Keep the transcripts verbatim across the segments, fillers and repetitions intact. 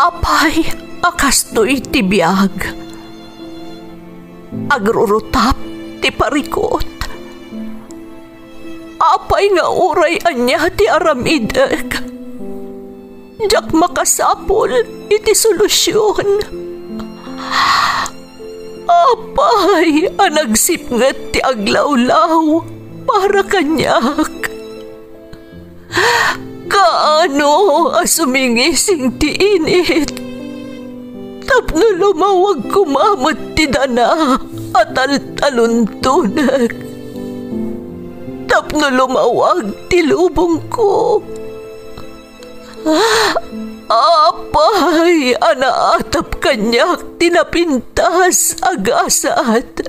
Apay a kastoy ti biag? Agrurutap ti parikut. Apay nga uray ania ti aramidek, diak makasapul iti solusion. Apay a nagsipnget ti aglawlaw para kaniak? Kaano a sumingising ti init tapno lumawag koma met ti dana a taltaluntonek, tapno lumawag ti lubongko? Apay a naatap kaniak ti napintas a gasat?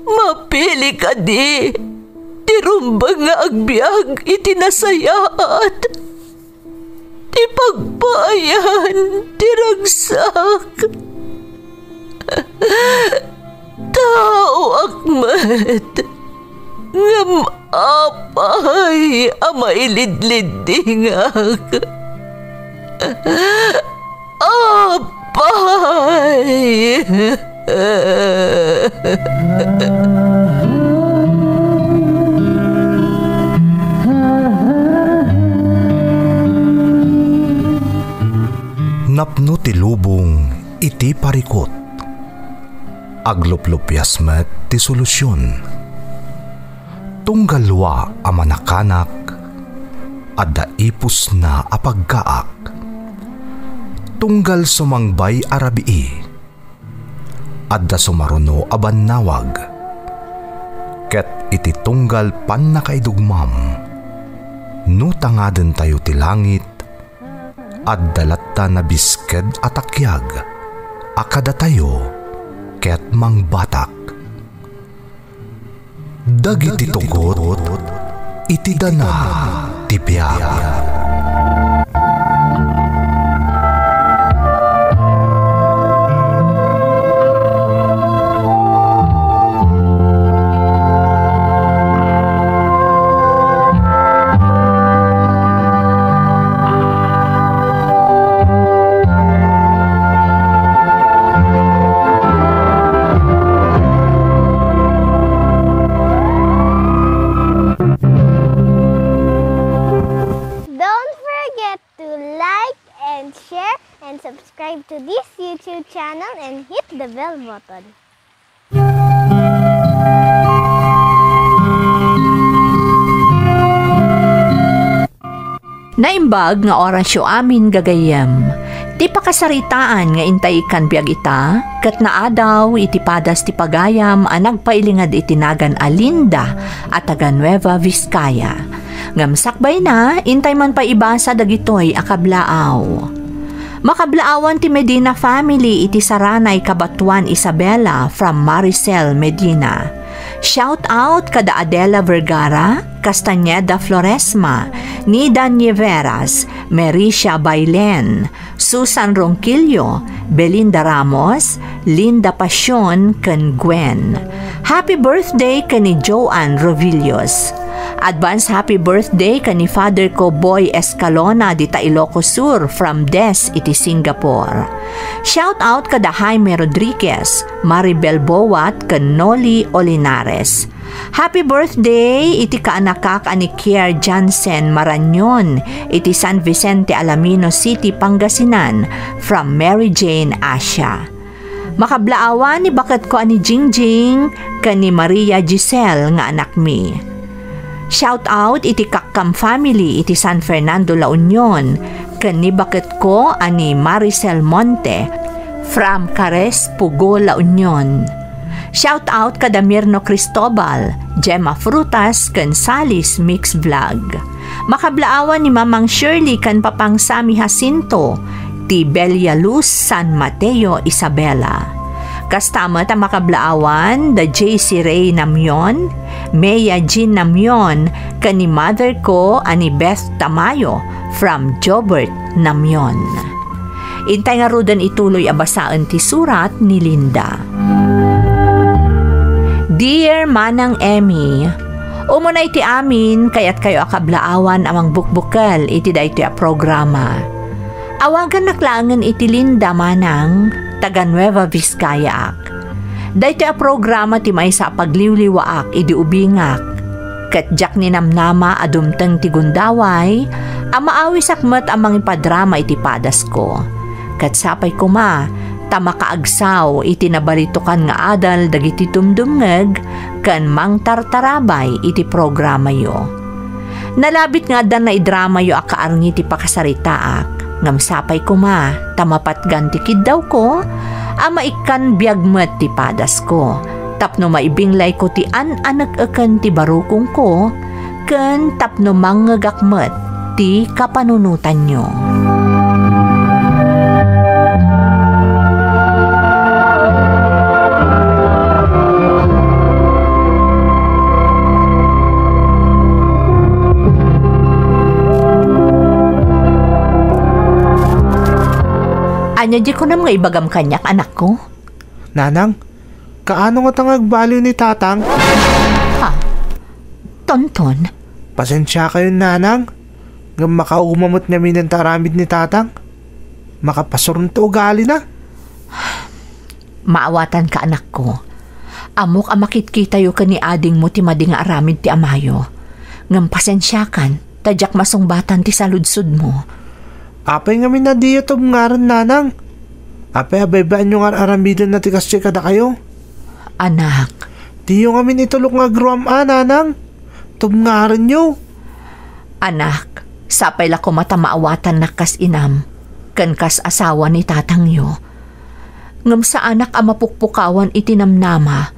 Mapili kadi ti rumbeng nga agbiag iti nasayaat, ti pagpaayan ti ragsak? Taoak met, ngem apay a mailidliddingak? Apay! Napno ti lubong iti parikut. Agluplupias met ti solusion. Tunggal wa a manakanak, adda ipusna a pagkaak. Tunggal sumangbay a rabii, adda sumaruno a bannawag. Ket iti tunggal pannakaidugmam, no tangadentayo ti langit, adda latta nabisked a takiag a kadatayo ket mangbatak. Dagiti tugot iti dana ti biag. Don't forget to like and share and subscribe to this YouTube channel and hit the bell button. Naimbag nga orasyo amin, gagayyem. Ti pakasaritaan nga intay ikkan biag ita, ket naadaw iti padas ti pagayam a nagpailinged iti nagan a Linda a taga Nueva Vizcaya. Ngem sakbayna, intay man pay ibasa dagitoy a kablaaw. Makablaawan ti Medina family iti Saranay, Cabatuan, Isabela, from Maricel Medina. Shout out kada Adela Vergara, Castañeda Floresma, Nida Nieveras, Mericia Bailen, Susan Ronquillo, Belinda Ramos, Linda Pasion, ken Gwen. Happy birthday ken ni Joanne Rovillos. Advance happy birthday ken ni Father ko Boy Escalona dita Ilocos Sur from Des iti Singapore. Shout out kada Jaime Rodriguez, Maribel Boat, ken Noli Olinares. Happy birthday iti kaanakak a ni Kier Jansen Marañon iti San Vicente Alamino City, Pangasinan, from Mary Jane Asia. Makablaawan ni baketko a ni Jingjing ken ni Maria Giselle nga anakmi. Shout out iti Kakkam family iti San Fernando, La Union, ken ni baketko a ni Maricel Monte from Cares, Pugo, La Union. Shout out kada Mirno Cristobal, Gemma Frutas, ken Salis Mix Vlog. Makablaawan ni Mamang Shirley ken Papang Sammy Jacinto, ti Bella Luz, San Mateo, Isabela. Kasta met a makablaawan da J C Ray Namion, Mea Jean Namion, ken ni mother ko a ni Beth Tamayo from Jobert Namion. Intay ngaruden ituloy a basaen ti surat ni Linda. Dear Manang Emmy, umuna iti amin, kayatkayo a kablaawan a mangbukbukel iti daytoy a programa. Awagannak laengen iti Linda, manang, taga Nueva Vizcayaak. Daytoy a programa ti maysa a pagliwliwaak idi ubingak. Ket diak ninamnama a dumteng ti gundaway a maawisak met a mangipadrama iti padasko. Ket sapay koma ta makaagsaw iti nabalitukan nga adal dagiti dumdumngeg ken mangtartarabay iti programayo. Nalabit nga adda naidramayo a kaarngi ti pakasaritaak, ngem sapay koma ta mapatgan ti kiddawko a maikkan biag met ti padasko, tapno maibinglayko ti an-anek-eken ti barukongko, ken tapno mangngegak met ti kapanunotanyo. Ania di kunam nga ibagam kaniak, anakko? Nanang, kaano ngata nga agbaliw ni Tatang? Ha? Tonton? Pasensiakayon, Nanang, ngem makauma met ngamin ti aramid ni Tatang. Makapasuron ti ugalina. Maawatanka, anakko. Ammok a makitkitayo ken ni adingmo ti madi nga aramid ti amayo. Ngem pasensiakan, ta diak masungbatan ti saludsodmo. Apay ngamin a diyo tubngaren, Nanang? Apay a baybay-anyo nga ar-aramidenna ti kastoy kadakayo? Anak. Diyo ngamin itulok nga agruam-a, Nanang. Tubngarenyo. Anak, sapay la koma ta maawatannak kas inam, ken kas asawa ni tatangyo. Ngem saanak a mapukpukawan iti namnama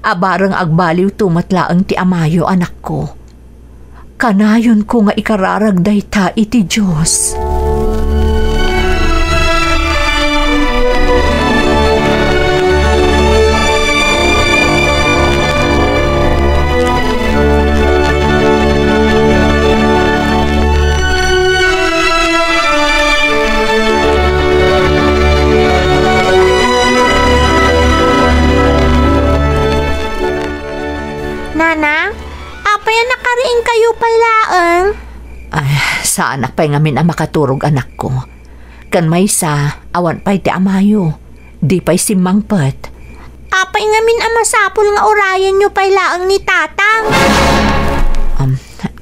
a bareng agbaliwto met laeng ti amayo, anakko. Kanayonko nga ikararag dayta iti Dios. Nanang, apay a nakariingkayo pay laeng? Ay, saanak pay ngamin a makaturog, anakko. Ken maysa, awan pay ti amayo. Di pay simmangpet. Apay ngamin a masapul nga urayenyo pay laeng ni Tatang? Am,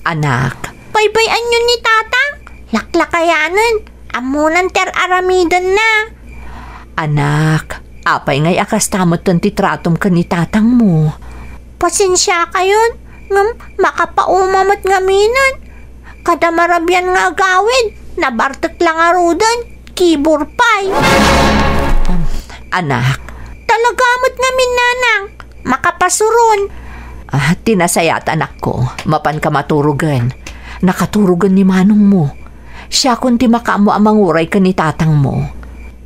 anak. Baybay-anyo ni Tatang? Laklakayanen. Ammonan ti ar-aramidenna. Anak, apay ngay a kasta metten ti tratom ken ni tatangmo? Pasensiakayon, ngem makapauma met ngaminen. Kada marabian nga agawid, nabartek la ngaruden, kibur pay. Anak. Talaga met ngamin, Nanang. Makapasuron. Ah, ti nasayaat, anakko, mapanka maturogen. Nakaturogen ni manongmo. Siakon ti makaammo a manguray ken ni tatangmo.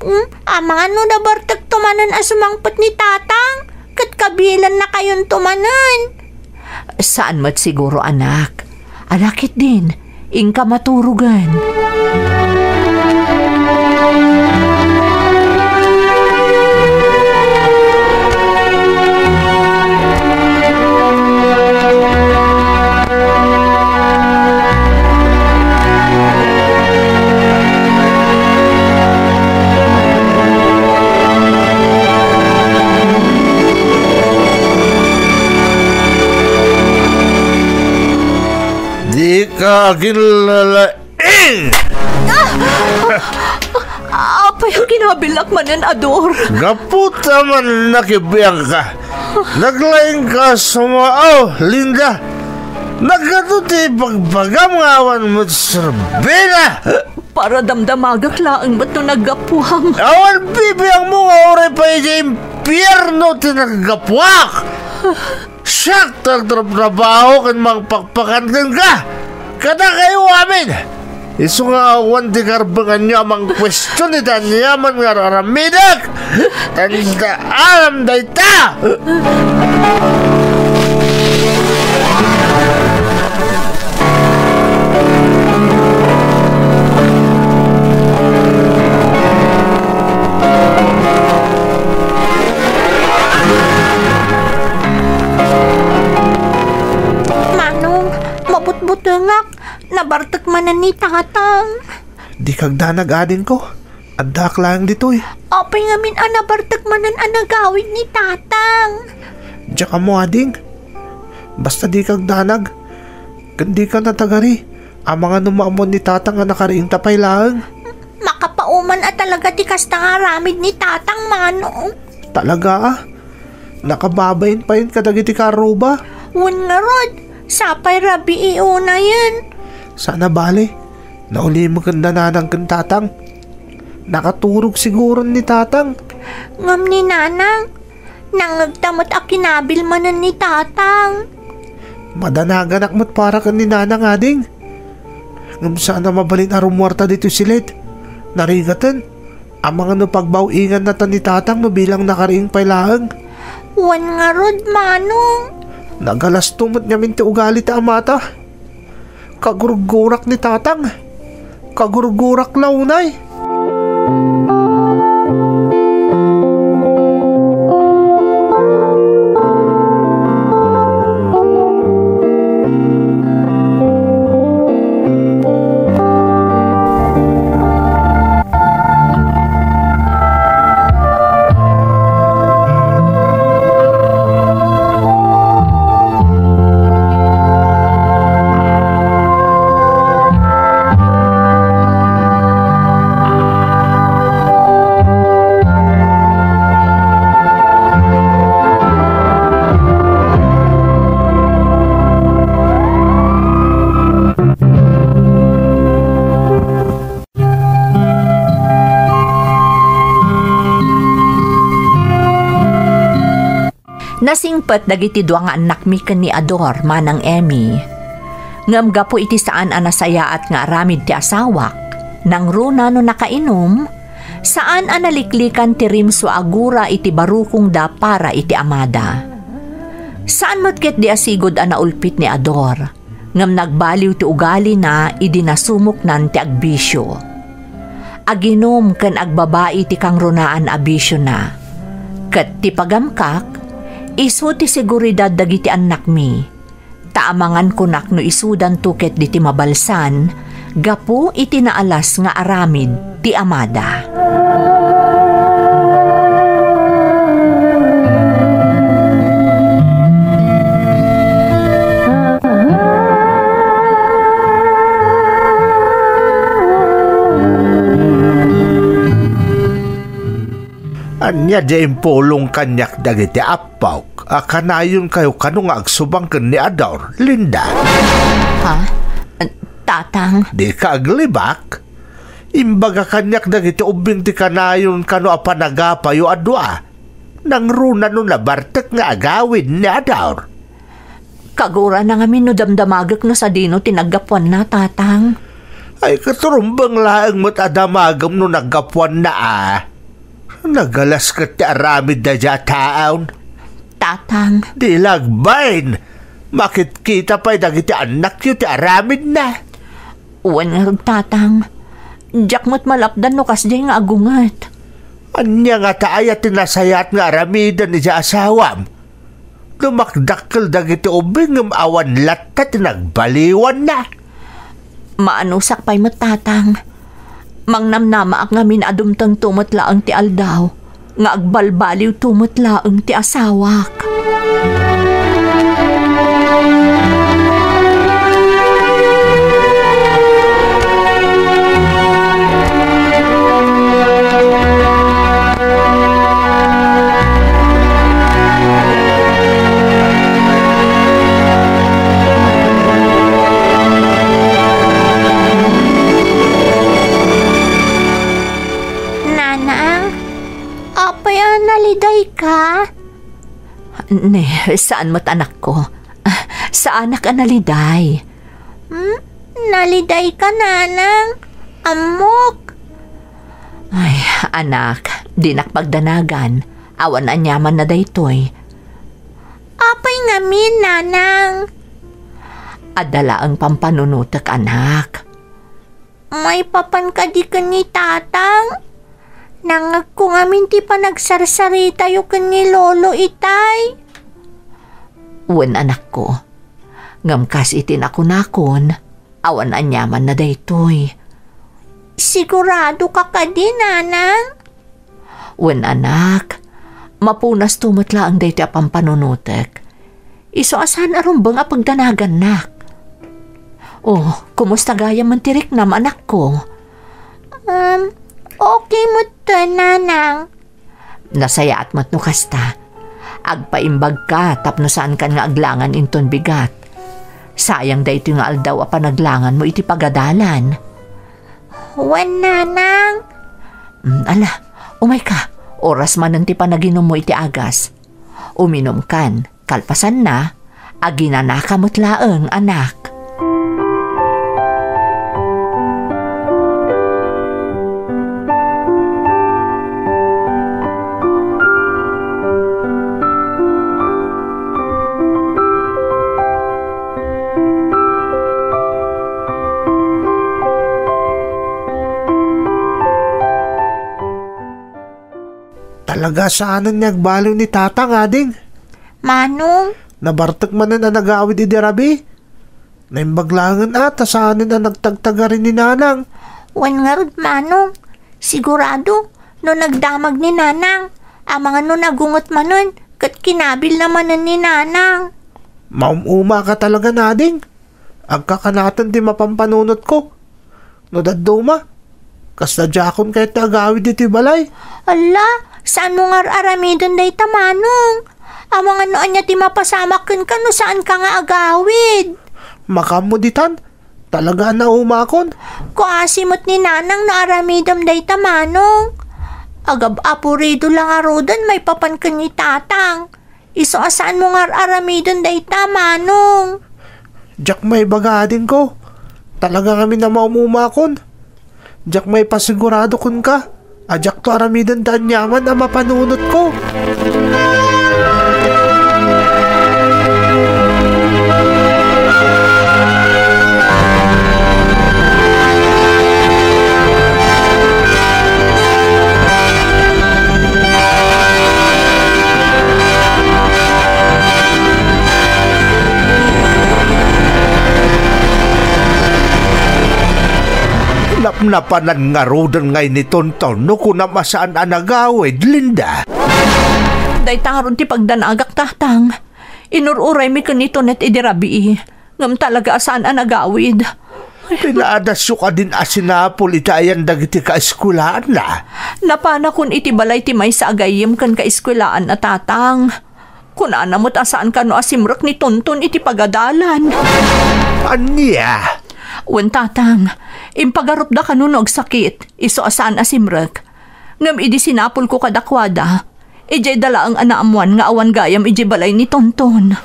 Hmm? Amangan no nabartekto manen a sumangpet ni Tatang, ket kabilannakayonto manen. Saan met siguro, anak. Ala ketdin, inka maturogen. Dika aginlalaing! Apay a kinabillak manen a Dor? Gapu ta man nakibiangka. Naglaingka a sumaaw, Linda. Naggapu ti ibagbagam nga awan met serbina. Para damdamagak laeng met no naggapuam. Awan bibiangmo nga uray pay idiay impierno ti naggapuak. Siak ti agtratrabaho ken mangpakpakan kenka. Kadakayo amin. Isu nga awan ti karbenganyo a mangkuestion iti aniaman nga ar-aramidek. Tandaalam dayta. Manong, mabutbutengak. Nabartek manen ni Tatang. Dika agdanag, adingko. Addaak laeng ditoy. Apay ngamin a nabartek manen a nagawid ni Tatang? Diak ammo, ading. Basta dika agdanag. Ken dika natagari. Amangan no maammuan ni Tatang a nakariingta pay laeng. Makapauman a talaga ti kasta nga aramid ni Tatang, Manong. Talaga a? Nakababain payen kadagiti karruba? Wen ngarud, sapay rabii unayen. Saan a bale, naulimeken da Nanang ken Tatang. Nakaturog siguron ni Tatang. Ngem ni Nanang, nangngegta met a kinabil manen ni Tatang. Madanaganak met para ken ni Nanang, ading. Ngem saan a mabalin a rumuarta ditoy siled. Narigaten. Amangan no pagbaw-ingannata ni Tatang no bilang nakariing pay laeng. Wen ngarud, Manong. Nagalasto met ngamin ti ugali ti amata. Kagurgurak ni Tatang. Kagurgurak la unay. Nasingpet dagiti dua nga annakmi ken ni Ador, Manang Emmy. Ngem gapu iti saan a nasayaat nga aramid ti asawak, nangruna no nakainum, saan a naliklikan ti rimso a gura iti barukongda para iti amada. Saan met ketdi a sigud a naulpit ni Ador. Ngem nagbaliw ti ugalina idi nasumoknan ti agbisio. Aginum ken agbabai ti kangrunaan a bisiona. Ket ti pagamkak, isu ti seguridad dagiti annakmi. Ta amangan kunak no isudanto ketdi ti mabalsan gapu iti naalas nga aramid ti amada. Ania ti impulong kaniak dagiti appok a kanayonkayo kano nga agsubang ken ni Ador, Linda? Ha? Tatang? Dika aglibak? Imbaga kaniak dagiti ubbing ti kanayon kano a panagapayo a dua. Nangruna no nabartek nga agawid ni Ador. Kagurana ngamin no damdamagek no sadino ti naggapuanna, Tatang. Ay, katurumbeng laeng met a damagem no naggapuanna a. Nagalas ket ti aramid daydiay a taon. Tatang. Di la agbain. Makitkita pay dagiti annakyo ti aramidna. Wen ngarud, Tatang. Diak met malapdan no kasdiay nga agunget. Ania ngata aya ti nasayaat nga aramiden idiay asawam? Dumakdakkel dagiti ubbing ngem awan latta ti nagbaliwanna. Maanusak pay met, Tatang. Mangnamnamaak ngamin a dumtengto met laeng ti aldaw nga agbalbaliwto met laeng ti asawak. Nanang, apay a nalidayka? Ne, saan met, anakko. Ah, saanak a naliday. Hmm? Nalidayka, Nanang? Ammok. Ay, anak, dinak pagdanagan. Awan aniamanna daytoy. Apay ngamin, Nanang? Adda laeng pampanunotek, anak. Maipapan kadi ken ni Tatang? Nangngegko ngamin ti panagsarsaritayo ken ni Lolo itay. Wen, anakko. Ngem kas iti nakunakon, awan aniamanna daytoy. Sigurado ka kadi, Nanang? Wen, anak, mapunas to met laeng daytoy a pampanunotek. Isu a saan a rumbeng a pagdanagannak. Oh, kumusta gayam man ti riknam, anakko? Um, okay met, Nanang. Nasayaat met no kasta. Agpaimbagka tapno saankan nga aglangan inton bigat. Sayang daytoy nga aldaw a panaglanganmo iti pagadalan. Wen, Nanang. Mm, ala, umayka. Oras manen ti panaginummo iti agas. Uminumkan. Kalpasanna, aginanaka met laeng, anak. Talaga saanen nga agbaliw ni Tatang, ading. Manong? Nabartek manen a nagawid idi rabii. Naimbag laengen a ta saanen a nagtagtagari ni Nanang. Wen ngarud, Manong. Sigurado, no nagdamag ni Nanang, amangan no nagunget manen, ket kinabilna manen ni Nanang. Maum-umaka talaga, ading. Agkakanaten ti mapanpanunotko. No dadduma, kasla diakon kayat ti agawid iti balay. Alla, saanmo nga ar-aramiden dayta, Manong? Amangan no ania ti mapasamak kenka no saanka nga agawid. Makaammo ditan, talaga a naumakon. Kuasi met ni Nanang no aramidem dayta, Manong. Agab-apurido la ngaruden maipapan ken ni Tatang. Isu a saanmo nga ar-aramiden dayta, Manong. Diak maibaga, adingko. Talaga ngamin a maum-umakon. Diak maipasigurado kenka a diakto aramiden ti aniaman a mapanunotko. Napnapanan ngaruden ngay ni Tonton no kunam a saan a nagawid, Linda. Dayta ngarud ti pagdanagak, Tatang. Inur-uraymi ken ni Tonet idi rabii, ngem talaga a saan a nagawid. Pinaadasyo kadin a sinapul iti ayan dagiti kaeskuelaanna? Napanakon iti balay ti maysa a gayyem ken kaeskuelaan a tatang. Kunana met a saan kano a simrek ni Tonton iti pagadalan. Ania? Wen, Tatang, impagarupda kano no agsakit, isu a saan a simrek. Ngem idi sinapulko kadakuada, idiay da laeng a naammoan nga awan gayam idiay balay ni Tonton.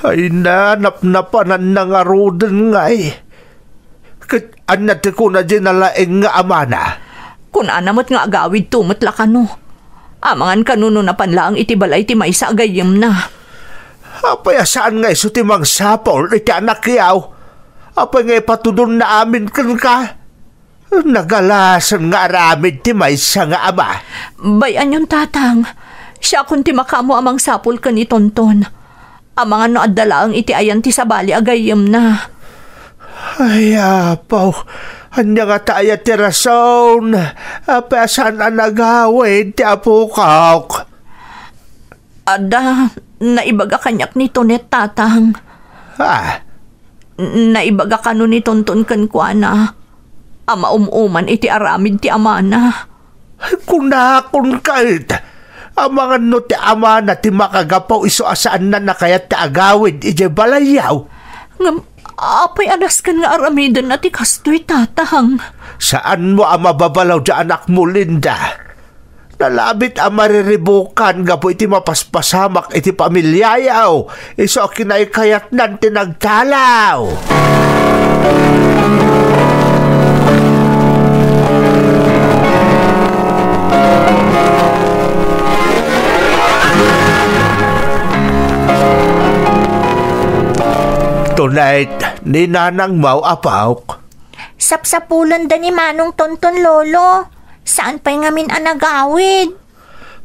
Ay, nanapnapananna ngaruden ngay. Ket ania ti kuna diay nalaing nga amana? Kunana met nga agawidto met la kano. Amangan kano no napan laeng iti balay ti maysa a gayyemna. Apay a saan nga isu ti mangsapul iti anakyaw? Apay nga ipatudonna amin kenka? Nagalasen nga aramid ti maysa nga ama. Bay-anyon, Tatang. Siakon ti makaammo a mangsapul ken ni Tonton. Amangan no adda laeng iti ayan ti sabali a gayyemna. Ay, Apo, ania ngata aya ti rason? Apay a saan a nagawid ti apokak? Adda naibaga kaniak ni Tonet, Tatang. Ah? N-, naibaga kano ni Tonton kenkuana a maum-uman iti aramid ti amana. Kunakon ket, amangan no ti amana ti makagapu isu a saanna a kayat ti agawid idiay balayyo. Ngem, apay a nasken nga aramidenna ti kastoy, Tatang? Saanmo a mababalaw diay anakmo, Linda. Nalabit a mariribukan gapu iti mapaspasamak iti pamiliayo, isu a kinaykayatnan ti nagtalaw. Tonight, ni Nanang Mau, Apok. Sapsapulenda ni Manong Tonton, Lolo. Saan pay ngamin a nagawid?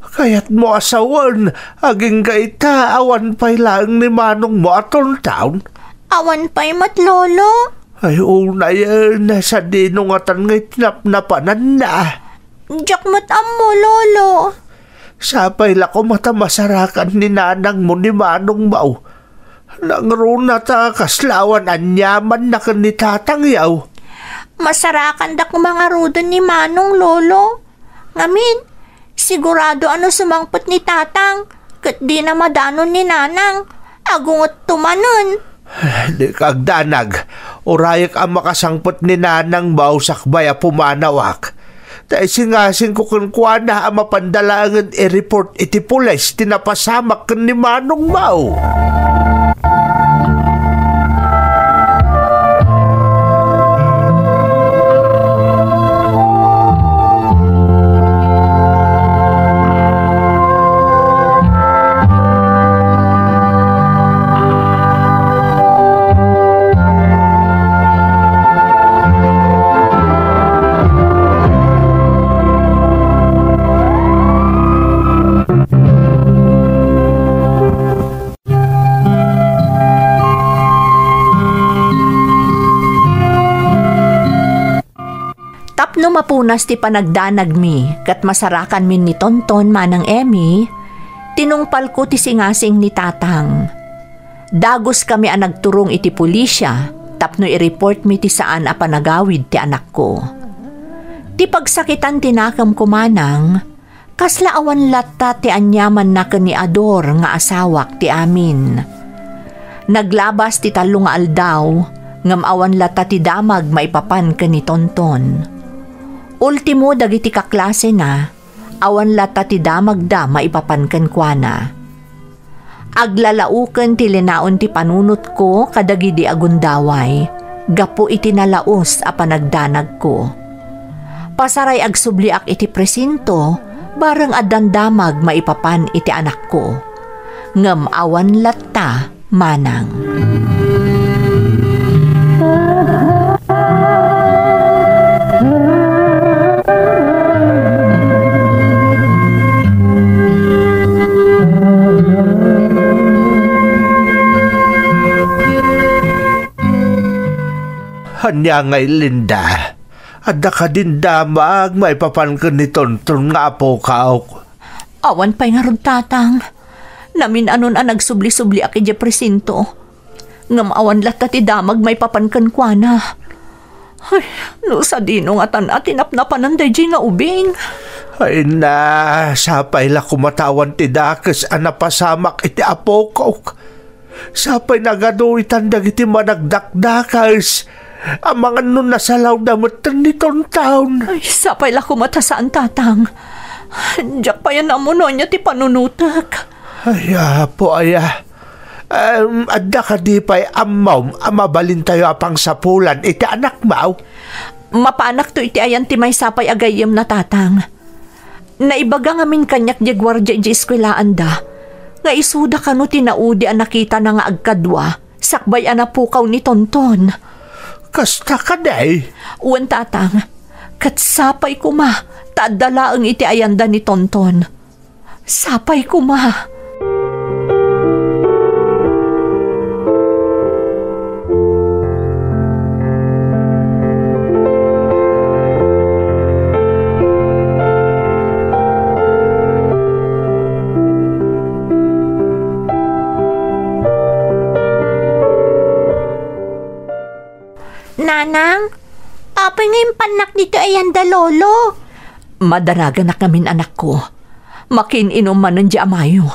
Kayatmo a sawen, agingga ita, awan pay laeng ni manongmo a Tonton? Awan pay met, Lolo. Ay, unayen, sadino ngatan nga iti napnapananna? Diak met ammo, Lolo. Sapay la koma ta masarakan ni nanangmo ni manongmo. Nangruna ta kasla awan aniamanna ken ni tatangyo. Masarakan da koma ngaruden ni Manong, Lolo. Ngamin, sigurado a no sumangpet ni Tatang, ket dina madanon ni Nanang, agungetto manen. Dika agdanag, urayek a makasangpet ni Nanangmo sakbay a pumanawak. Ta isingasingko kenkuana a mapanda laengen i-report iti pulis ti napasamak ken ni manongmo. Tapno mapunas ti panagdanagmi ket masarakanmin ni Tonton, Manang Emmy, tinungpalko ti singasing ni Tatang. Daguskami a nagturong iti pulisia tapno i-reportmi ti saan a panagawid ti anakko. Ti pagsakitan ti nakemko, Manang, kasla awan latta ti aniamanna ken ni Ador nga asawak ti amin. Naglabas ti tallo nga aldaw, ngem awan latta ti damag maipapan ken ni Tonton. Ultimo dagiti kaklasena, awan latta ti damagda maipapan kenkuana. Aglalaoken ti linaon ti panunotko kadagidi a gundaway gapu iti nalaus a panagdanagko. Pasaray agsubliak iti presinto, bareng addan damag maipapan iti anakko. Ngem awan latta, Manang. Ania ngay, Linda? Adda kadin damag maipapan ken ni Tonton nga apok? Awan pay ngarud, Tatang. Namin-anon a nagsubli-subliak idiay presinto. Ngem awan latta ti damag maipapan kenkuana. Ay, no sadino ngatan a ti napnapanan daydiay nga ubing? Ay na, sapay la koma ta awan ti dakes a napasamak iti apok. Sapay nagadu itan dagiti managdakdakes. Amangan no nasalawda metten ni Tonton. Ay, sapay la koma ta saan, Tatang. Diak pay ammo no ania ti panunotek. Ay, Apo, aya. Em, adda kadi pay ammom a mabalintayo a pangsapulan iti anakmo? Mapanakto iti ayan ti maysa pay a gayyemna, Tatang. Naibaga ngamin kaniak diay guardia idiay eskuelaanda nga isuda kano ti naudi a nakitana nga agkadua sakbay a napukaw ni Tonton. Kasta kadi? Wen, Tatang. Ket sapay koma ta adda laeng iti ayanda ni Tonton. Sapay koma. Nanang, apay nga impannak ditoy ayanda, Lolo? Madaraganak ngamin, anakko. Makiin-inom manen diay amayo.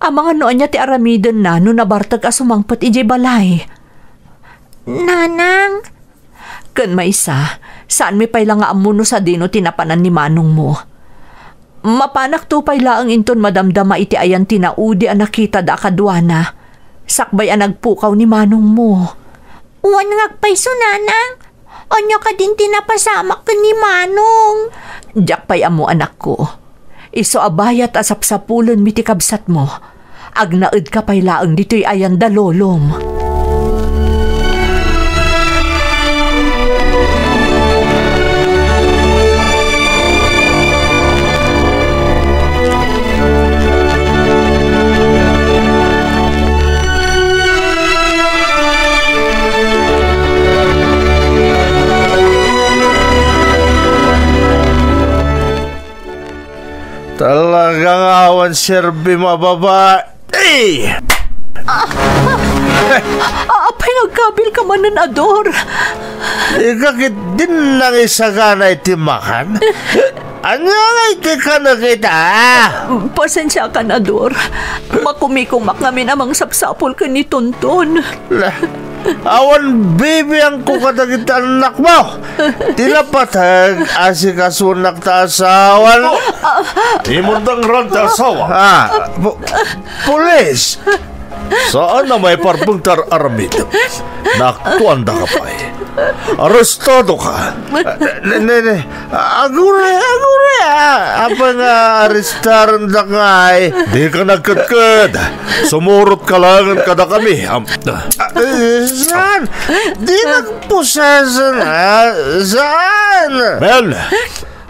Amangan no ania ti aramidenna no nabartek a sumangpet idiay balay. Nanang. Ken maysa, saanmi pay la nga ammo no sadino ti napanan ni manongmo. Mapanakto pay laeng inton madamdama iti ayan ti naudi a nakitada a kaduana, sakbay a nagpukaw ni manongmo. Wen nga agpayso, Nanang. Ania kadin ti napasamak ken ni Manong? Diak pay ammo, anakko. Isu a bayat a sapsapulenmi ti kabsatmo, agnaedka pay laeng ditoy ayanda, lolom. Agangawan serbi mababa. Eh! Ah, apay nga agkabilka manen, Ador? Ika ket din nangisagana iti makan? Ania nga iti kanakita? Pasensiakan, Ador. Makumikumak ngamin a mangsapsapul ken ni Tonton. La, awan bibiangko kadagiti annakmo. Ti napateg, asikasunak ta asawan. Imurdang ran ti asawa. Ah, pu-, pulis. Saan a maiparbeng ti ar-aramidem. Naaktuandaka pay. Arestadoka. Ne, ne, ne. Aguray, aguray, ah. Apay nga arestarendak ngay? Dika nagkedked. Sumurotka laengen kadakami. Am-, ah, eh, saan? Di nagposesan, ah. Saan? Men,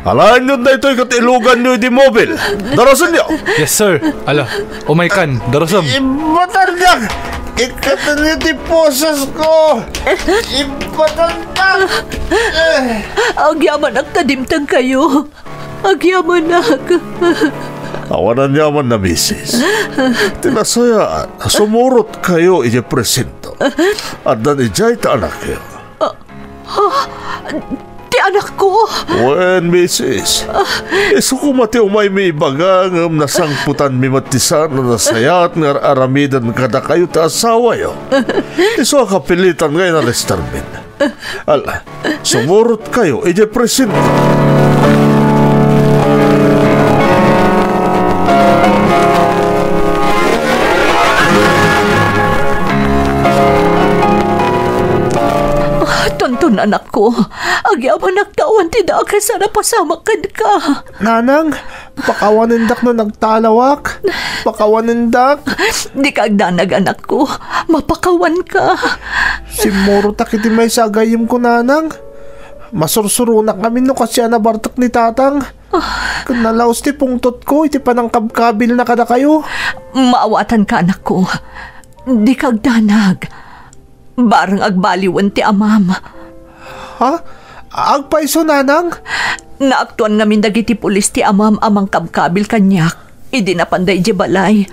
alaenyo daytoy ket iluganyo idi mobil. Darasenyo. Yes, sir. Ala, umaykan. Darasem. Ibatandak. Ikkatenyo ti posesko. Ibatandak. Eh. Agyamanak ta dimtengkayo. Agyamanak. Awan aniamanna, misis. Ti nasayaat, sumurotkayo idiay presinto. Addan idiay ti anakyo. Ah, ah, ti anakko? Wen, misis. Isu koma ti umaymi ibaga ngem nasangpetanmi met ti saan a nasayaat nga ar-aramiden kadakayo ti asawayo. Isu a kapilitan nga inarestarmin. Ala, sumurotkayo idiay presinto. Ah, Tonton, anakko, agyamanak ta awan ti dakes a napasamak kenka. Nanang, pakawanendak no nagtalawak. Pakawanendak. Dika agdanag, anakko. Mapakawanka. Simmurotak iti maysa a gayyemko, nanang. Masursuronak ngamin no kasdiay a nabartek ni tatang. Ken nalaus ti pungtotko iti panangkabkabilna kadakayo. Maawatanka, anakko. Dika agdanag. Bareng agbaliwen ti amam. Ha? Agpayso, nanang? Naaktuan ngamin dagiti pulis ti amam a mangkabkabil kaniak idi napanda idiay balay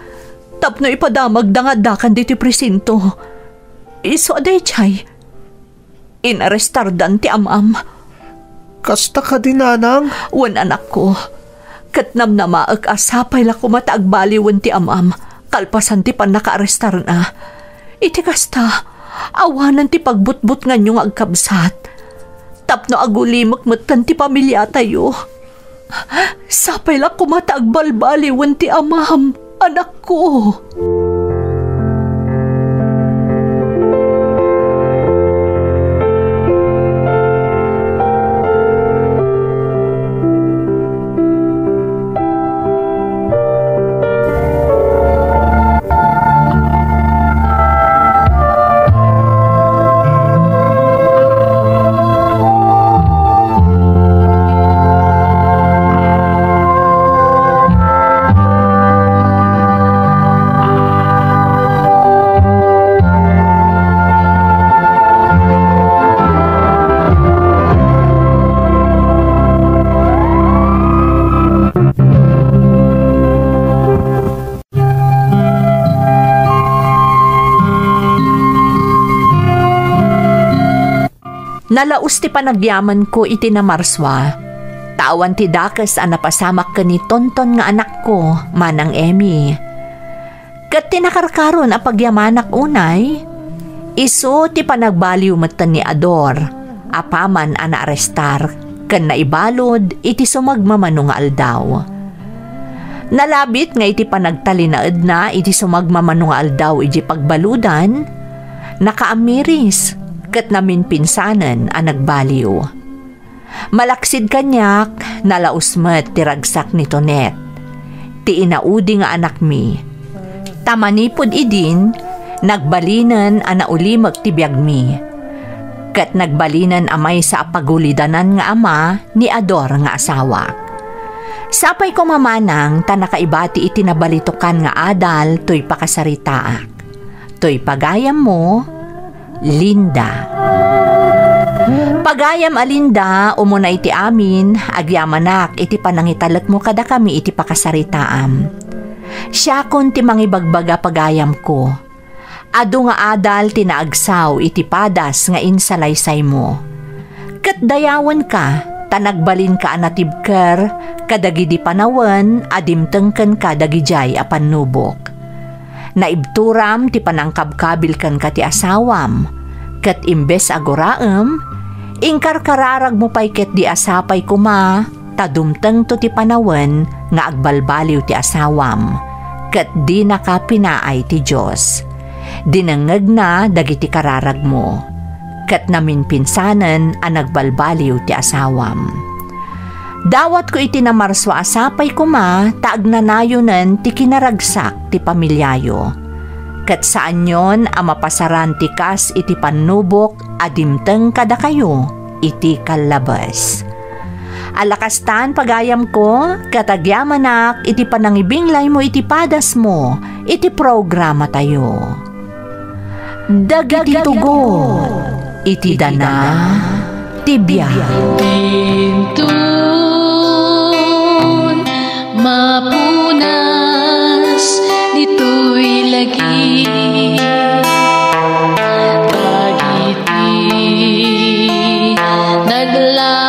tapno ipadamagda nga addakan ditoy presinto. Isu a daydiay, inarestardan ti amam. Kasta kadi, nanang? Wen, anakko. Ket namnamaek a sapay la koma ta agbaliwen ti amam kalpasan ti pannakaarestarna. Iti kasta, awanen ti pagbutbutnganyo nga agkabsat. Tapno agulimek metten ti pamiliatayo. Sapay la koma ta agbalbaliwen ti amam, anakko. Nalaus ti panagyamenko iti namarsua, ta awan ti dakes a napasamak ken ni Tonton nga anakko, Manang Emmy. Ket ti nakarkaron a pagyamanak unay, isu ti panagbaliw metten ni Ador, apaman a naarestar ken naibalud iti sumagmamano nga aldaw. Nalabit nga iti panagtalinaedna iti sumagmamano nga aldaw idiay pagbaludan, nakaamiris ket namimpinsanen a nagbaliw. Malaksid kaniak, nalaus met ti ragsak ni Tonet, ti inaudi nga anakmi. Ta manipud idin, nagbalinen a naulimek ti biagmi, ket nagbalinen a maysa a pagulidanan nga ama ni Ador nga asawak. Sapay koma, Manang, ta nakaibati iti nabalitokan nga adal toy pakasaritaak. Toy pagayammo, Linda. Pagayam a Linda, umuna iti amin, agyamanak iti panangitalekmo kadakami iti pakasaritaam. Siakon ti mangibagbaga, pagayamko. Adu nga adal ti naagsaw iti padas nga insalaysaymo. Ket dayawenka, ta nagbalinka a natibker kadagidi panawen a dimteng kenka dagidiay a pannubok. Naibturam ti panangkabkabil kenka ti asawam, ket imbes a guraem, inkarkararagmo pay ketdi a sapay koma ta dumtengto ti panawen nga agbalbaliw ti asawam, ket dinaka pinaay ti Dios. Dinengngegna dagiti kararagmo, ket naminpinsanen a nagbalbaliw ti asawam. Dawatko iti namarsua a sapay koma ta agnanayonen ti kinaragsak ti pamiliayo. Ket saanyon a mapasaran ti kas iti pannubok a dimteng kadakayo iti kallabes. Alakastan, pagayamko, ket agyamanak iti panangibinglaymo iti padasmo iti programatayo. Dagiti tugot iti dana ti biag. Dinton mapunas ditoy lagi. Dagiti nagla-